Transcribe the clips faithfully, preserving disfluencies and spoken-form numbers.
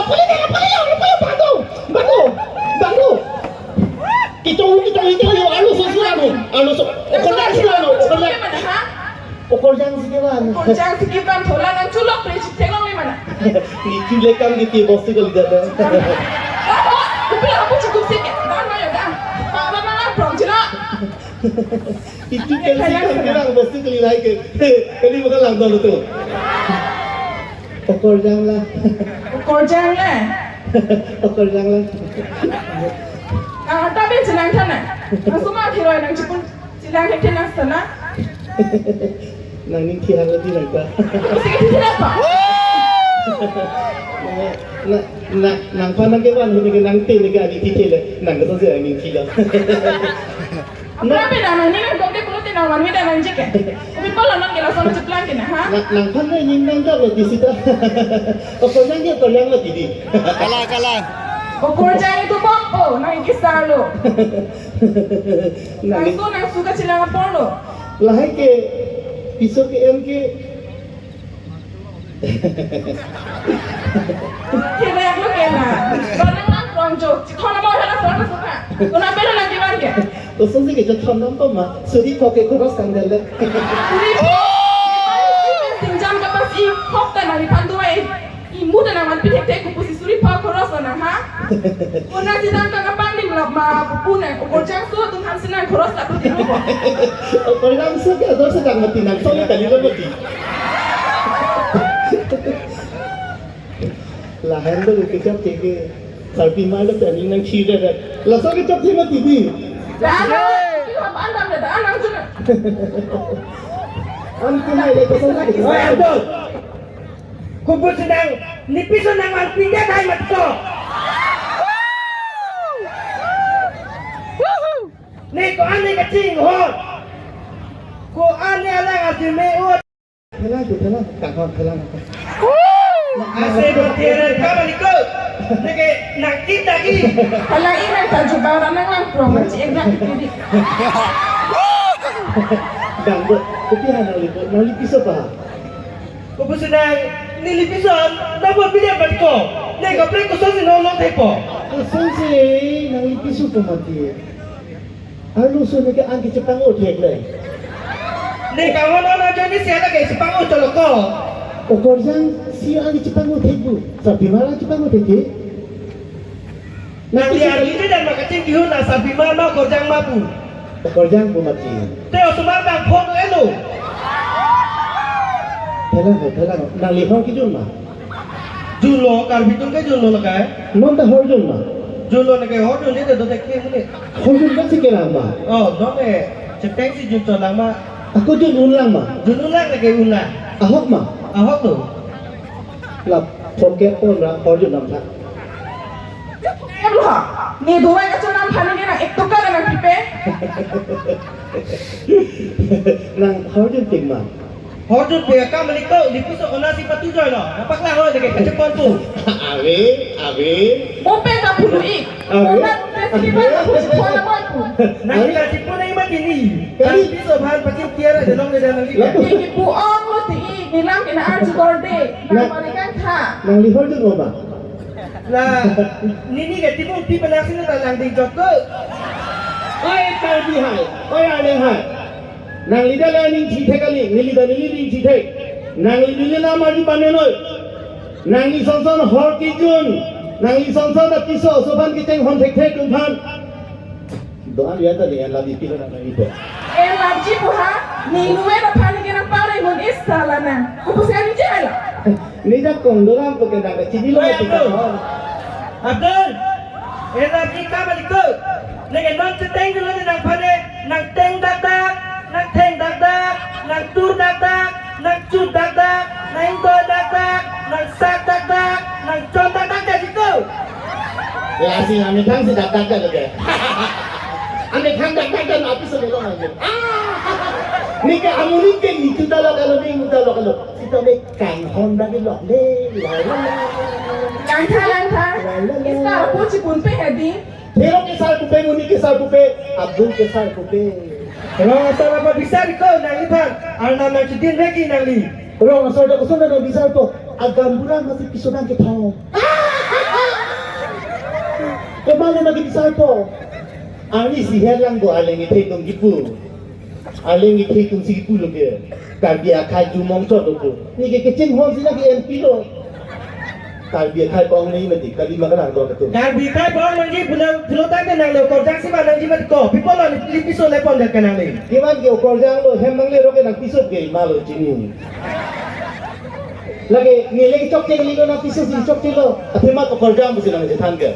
Pale, pale, pale, pale, banglo, banglo, banglo. Kitong, kitong, kitong, yo, arloso si arlo, arloso. Okorjang si arlo, okorjang. Mana, ha? Okorjang si kevan. Okorjang si kevan, thola nangchulok, pre chip theklong le mana. Ni chule kam kiti bostu kali dada. Oh, oh, kupi aku cukup sih, dan mana dan. Pak, mana, mana, prom, cina. Itu kan si kam kelang bostu kali lagi ke. Kali bukan lang dulu tuh. Okorjang la. Okorjang la. Okorjang la. Ah, tapi chenang thana. Langsung ma thiroi nang chipun. Chenang thek thena sana. Nangning thi halo di nangpa. Sige, thi thena pa. Na, na, na, nangpa nang kevan, hini ke nang te, ni ke ani thi thele. Nang keso se ani thi lo. Apra pe nang nangning nang tongke pulote nang vanve ta nang jike. Umi pala nang kela son cheplang ke na, ha? Na, nangphan nangning nang jok lo di sita. Okorjang ke okorjang lo di di. Kalang, kalang. Okorjang itu bompo, nang kisar lo. Nang Nang su, nang su kachelang apor lo. Lahai ke, piso ke-en ke, Kena yang lu kena. Barang lang prom jo. Chithon nama hana sana sana. Kona pera lagi man ke? Kosong si ke chithon nam pama. Suri pho ke koros kang dele. Suri pho. Singjam kapas i pho ta nang ipan duai. Imu ta nang man pithek thek kupusi suri pho koros na ha. Kona si dang ka kapang lim lap ma pune. Okorjang su tung han sinang koros la putih lu. Okorjang su ke ador sedang mati nang song kali lo mati. Lahan do kechap ke ke. Sarpi ma lo tani nang chire re. Laso kechap ke mati di. Dah, dah. Kita apa anda dah, dah, nang sana. An kena le kosong lagi. Oi, Abdul. Kubu sedang nipiso nang malpinda kai matko. Ni ko-an ni kaching hot. Ko-an ni alang asime hot. Phelang tu phelang, kang hot phelang. Ase bertiara kama ni ko. Neke nang kita ki. Phelang ini nang taju barang nang lang prom ci enggak itu di. Dangdut, kopi ha nang lipo, nang lipiso pa. Kubu sedang ni lipiso, nang buat bida matko. Ni kaprek kosong si nolong thepo. Kosong si nang lipiso pa mati. Arloso neke an kechepang-o thek le. Ni kawan ana jani si anak kechepang-o choloko. Okorjang si an kechepang-o thek bu. Sarpi ma an kechepang-o thek ke. Nang liar ini dan makacing kihun asal bima ma okorjang ma bu. Okorjang bu mati. Te osomar bang phone elo. Phelang ho, phelang ho. Nang lihor kejun ma. Junlo, Karbi atum ke junlo lakai. Non ta horjun ma. Junlo lakai horjun je te dote ke mune. Horjun kan si kelang ma. Oh, dote. Cheteng si jun cholang ma. Ako jun unlang ma. Jun unlang lakai unlang. Ahok ma. Ahok lo. La pocket phone ra horjun nam tha. Em lo ha. Ni duai kachonam phani ke nang ek toka nang pipe. Nang horjun ting ma. Horjun pe akam malik ko, lipiso kona si patu joy lo. Napak lang lo, deke kachepon pu. Ave, ave. Mope ta pulu i. Ave. Kona mope si pa na pusi phone na pu. Nang kachepon na imat ini. Kali. Lipiso bahan pachin tiara de long de dan lagi. Lapu. Iki pu ong lo ti i, bilang kena arju korde. Nang marikan tha. Nang lihor tu ngoma. La, nini ke timu pi penak sini ta lang ding jok ko. Oi, Karbi hai. Oi, Arleng hai. Nangli ta le ning chithek kali, neli ta neli ning chithek. Nangli neli la mari panen noi. Nangli sonson hor kejun. Nangli sonson ta piso, so phan kecheng hon thekthek tum phan. Doan ya ta ni en labi pilo nang ipo. En labji pu ha, ni nuwe ta phan ni kenang pare mun isa la nang. Kupu sekali je la. Ni ta kong doram pu ke dak chini lo. Oi, mati Abdul. Ka. Abdul. En labji ka balik ko. Neke non cheteng dulu ni nang phane, nang teng dak dak, nang theng dak dak, nang tur dak dak, nang chut dak dak, nang ingtoi dak dak, nang sak dak dak, nang chon dak dak ke situ. Ya, si amethang si dak dak ke. Amethang dak dak ke, api semelo aja. Ah! Neke amuning ke itu dalo kalau ni muda lo kalau. Sita ne kanghon dak lo le. La, la, la. Langtha, langtha. La, la, la. Isa pu chipun pe hedi. Thero kesar pupe, muni kesar pupe, Abdul kesar pupe. Rong asar apa bisa di ko nangliphan? Arnam nang chidin regi nangli. Rong asar dak koson nang bisa po. Agam buran masih piso nang kethom. Ano na kipisar po. Arnisi herlang bo arleng ithe atum kipu. Arleng ithe atum si kipu lo ke. Karbi akhei jumong chot lo pu. Neke kachinghon si neke M P lo. Karbi akhei pa-ong nangji mati. Karbi ma kanang do ketum. Karbi akhei pa-ong nangji pulo, pulo tangte nangli okarjang si ma nangji mati ko. People lo neli piso le pon det ke nangli. Kevan ke okarjang lo hem nangle ro ke nang piso ke ma lo chini. Lake neli ke chokche neli lo nang piso si chokche lo. Athema okarjang pusi nangchethan ke.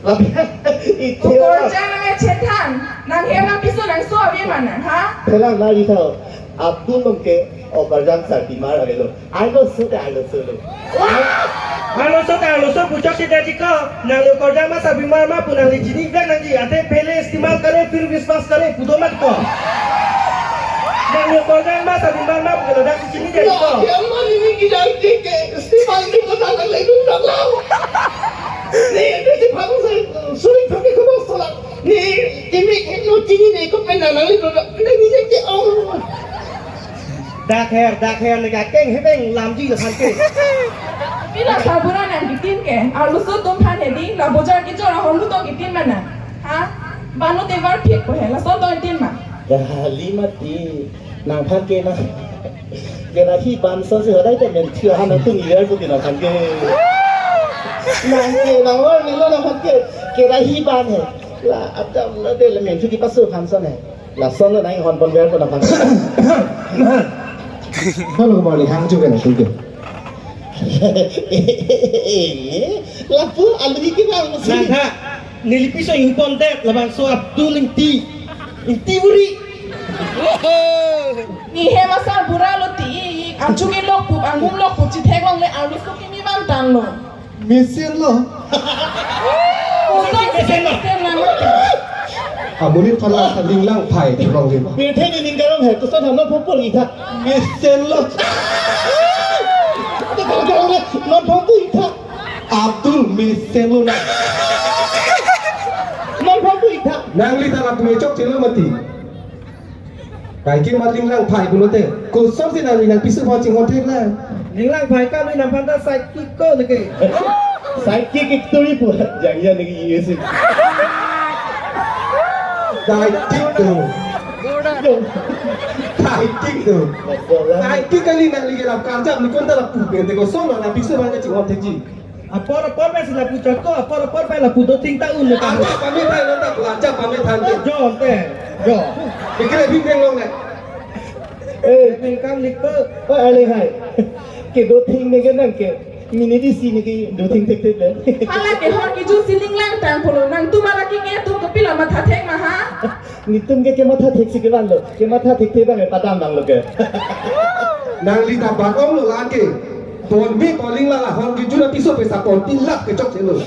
Lapen ithia. Okarjang nangchethan, nang hem nang piso nang so ave ma nang, ha? Thelang nari tho. Abdul along ke okarjang sarpimar avelo. Arloso ke arloso lo. Arloso ke arloso pu chokche det ji ko. Nangli okarjang ma sarpimar ma pu nangli chinivek nangji. Athe pehle istemal kare, phir vishwas kare pu do mati ko. Nangli okarjang ma sarpimar ma pu ladak si chini det ji ko. Yo, yo, mani ni kijang ke, ke, istemal ni ko nang lagi nang lau. Ni, ni si phalu sa, suri thang ke ko bos la. Ni, kimi ke no chini ni ko pen nang ni ko, ni ni ke, oh. Dak her, dak her, ni ka keng hebeng lamji la phan ke. Pila sabura nangkitin ke, arloso atum phan hedi, la bojar kejor ahormu to kitin ma nang. Ha? Bano te var phit po he, laso to tin ma. Kali mati, nangphan ke nang. Kerahi ban so si hodai te men thio han nangtum iler ko ke nangphan ke. Nang ke nang war ni lo nangphan ke. Kerahi ban he. La adam la de le men thio kipasu phan so ne. Lason lo nang hon pon ver ko nangphan ke. Hello, good morning. Hangjo ke nangtum ke. Lapu alu hi ke nang musi. Nang ha, neli piso ingpon det, labangso Abdul Ingti. Ingti uri. Ni hem asar bura lo ti, achu ke lok pup, angum lok pup, chithek longle arloso kimi vantang lo. Mesen lo. Koson mesen lo. Mesen lo. Amonit phala tha Linglang Phai thek longle ma. Pirthe ni ning karong he, koson ha non phongpo itha. Mesen lo. Ate kal kal le, non phongpo itha. Abdul mesen lo na. Non phongpo itha. Nangli ta lapu chokche lo mati. Kaike ma Linglang Phai pulote. Koson si nangli nang piso aphan chinghon thek na. Linglang Phai kam ni nangphan ta sidekick ko neke. Sidekick ik turi pu jangya neke U S A. Sidekick do. Yo. Sidekick do. Sidekick kali nangli ke lap karjap ni konta lapu pente koson nang piso aphan ke chinghon thekji. Apor apor pen si lapu chot ko, apor apor pen lapu dothing ta un lo ta. Acha pame than lo ta, acha pame than te. Jo te, jo. Ikre bing beng longle. Eh, bing kam lik ko. Oh, ale hai. Ke dothing ne ke nang ke. Mini di si ne ke dothing thekthek le. Hala ke hor kejun si Linglang tang pulo, nangtum ara ke ke atum ke pila matha thek ma ha? Netum ke kematha thek si kevan lo, kematha thekthe abang ke padam abang lo ke. Nangli ta bat-ong lo la ke. Pon me poling la la hor kejun apiso pesa pon tin lakh ke chokche lo.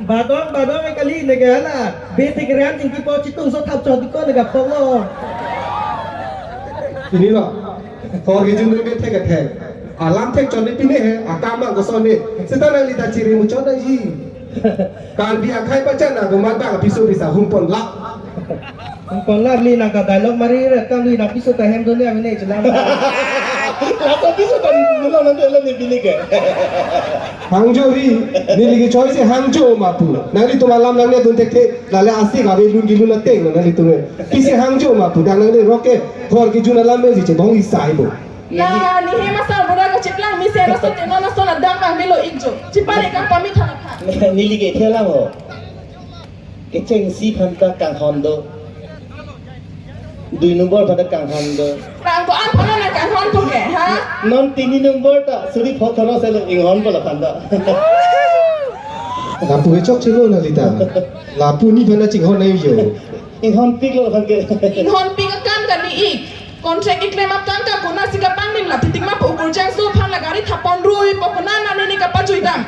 Bat-ong, bat-ong e kali neke hala. Be thek rian chingki po chitung so thap chot ko neke pon lo. Ini lo. Hor kejun be thek ke thek. Alam thek chot ni pine he, akam abang koson ni. Seta nangli ta chiri muchot nangji. Karbi akhei pachan na gomat bang apiso pisa hum pon lap. Hum pon lap li nang ka dialogue mari re kam li nang piso ta hem doni amine chelam. Laso piso ta nulo nang delo ni bini ke. Hangjo ri, neli ke choi si hangjo ma pu. Nanglitum alam nangne dun thekthe, lale asi ka ve lun gilun ateng nanglitum. Pisi hangjo ma pu, dan nangne roke, hor kejun alam me si chebong isai bo. La, ni hem asar bura kachiplang mesen aso te non aso la dam bang melo ikjo. Chipare kang pamit than aphan. Neli ke thelang ho. Kechengsi aphan ta kanghon do. Dui nombor aphan ta kanghon do. Bang ko-an aphan nang kanghon po ke, ha? Non tini nombor ta suri photoro selo inghon po laphan ta. Lapu ke chokche lo nangli ta. Lapu ni aphan ta chinghon nai jo. Inghon pik lo aphan ke. Inghon pik akam kali ik. Contract keklem aptang ta konat si kapanglim la titik ma pu ukur jangso aphan la gari thap pon rui po konat nani ni kapajuidam.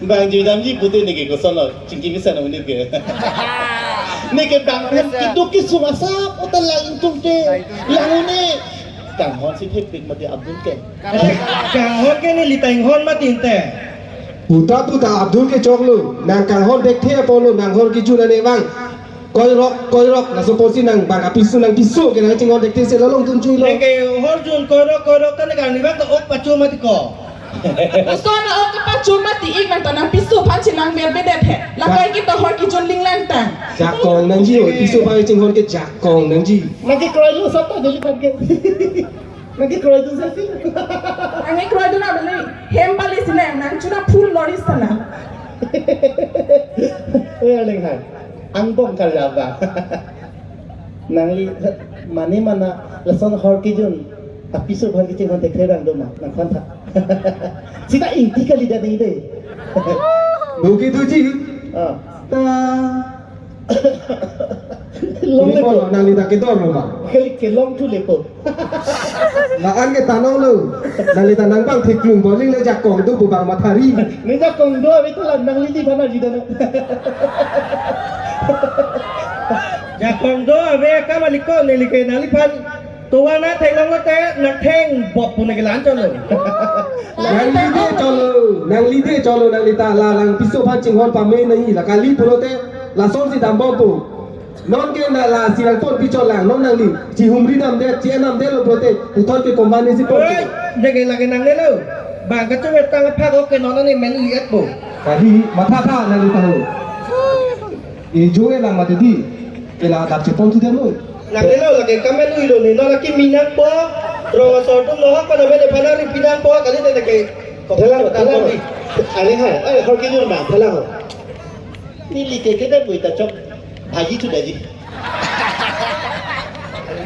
Bang juidamji pute neke koson lo chingki mesen amonit ke. Neke bang keduk kesung asap uta lang ingtung te. Lang une. Kanghon si thekpik mati Abdul ke. Kanghon ke neli ta inghon mati inte. Puta puta Abdul ke choklo, nang kanghon thekthe apotlo, nang hor kejun ane bang. Koirok, koirok, laso apotsi nang bang apiso nang piso ke nang chinghon thekthe si la longtum chuilo. Neke hor jun koirok, koirok ta neke arni bang ta ok pacho mati ko. Koson na ok pacho mati ik nang ta nang piso aphan si nang berbedet he. Lakai ke ta hor kejun Linglang Jakong nangji, oi, piso pai chinghon ke jakong nangji. Nangkekroilo sap ta Neliphan ke. Nangkekroido sasi. Nangkekroido na beli. Hem pali sina nang chuna full lorry sana. Eh, aling hai. Angbong karya ba. Nangli mane mana lason hor kejun. Apiso aphan kechinghon thekre rang do ma, nangphan tha. Sita ingti kali da dei dei. Buki tuji. Ah. Ta. Long lepo. Nangli ta kedor lo ma. Kali kelong thu lepo. La-an ke tanong lo. Nangli ta nangpangthek klung bowling le jakong do bubang mathari. Ne jakong do ave ta la nangli di bana di dana. Jakong do ave ka maliko neli ke nangliphan tovar na theklong lote nangtheng bop pu nangkelang cholo. Nangli de cholo, nangli de cholo, nangli ta la lang piso aphan chinghon pame nahi, la kali pulote lasonsi dambom pu. Non ke na lasi nangpon pi chot lang, non nangli chihumri damdet, chi-en damdet lo pulote, puthot ke kombani si pon. Oi, deke lake nangnelo. Bang kachetong tang aphak ok ke non ani men liat po. Kali matha tha nangli tahu. Ejo e lang mati di. Ke la adap chepon thu dem noi. Nangnelo lake kamen ui lo ni, non lake minang po. Rong asor tum nohok pada mene pana ri pinang po, kali te lake. Thelang, thelang. Ani hai, eh, hor kejun ma, thelang ho. Neli ke kedam ui ta chok. Bhaji chu daji.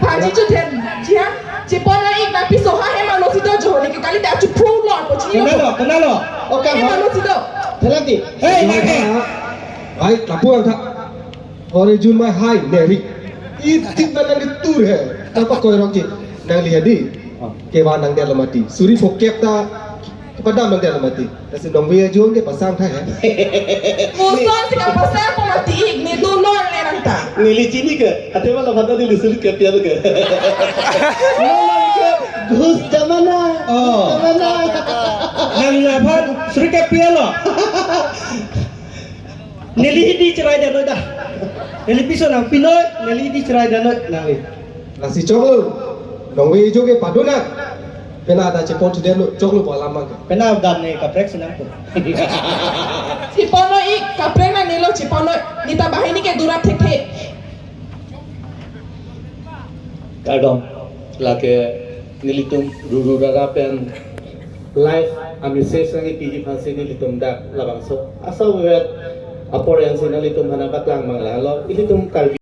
Bhaji chu them. Ji ha? Chepon lo ik na piso ha hem alo si do jo ni ke kali ta chu phu lo po chini lo. Kenalo, kenalo. Oka hem alo si do. Thelang di. Hey, lake. Hai, lapu ang tha. Hor kejun ma hai neri. Itin ta nangli tur he. Nangpakoi rong ji. Nangli hadi. Kevan nangdet lo mati. Suri phokep ta kepadam nangdet lo mati. Lasi nongve ajo ke pasang tha he. Muson si kapasang po mati ik ni do lor le nang ta. Neli chini ke. Ate wala phanta neli suri kep ya ke. Nang ke ghus jamana. Oh. Jamana. Nang laphan suri kep ya lo. Neli hidi cherai dan noi da. Neli piso nangpi noi, neli hidi cherai dan noi nangli. Lasi choklo. Nongve ajo ke paduna. Pena ta chepon thu dem lo, choklo po alam mang ke. Pena dam ne kaprek sinang po. Chepon noi ik, kaprek nangnelo chepon noi. Neta banghini ke durap thekthe. Kardom, lake nelitum ruru rara pen live a-message nangkepi aphansi nelitum dak labangso asap vet apor ansi nanglitum aphan nangpaklang mang lang lo, ilitum Karbi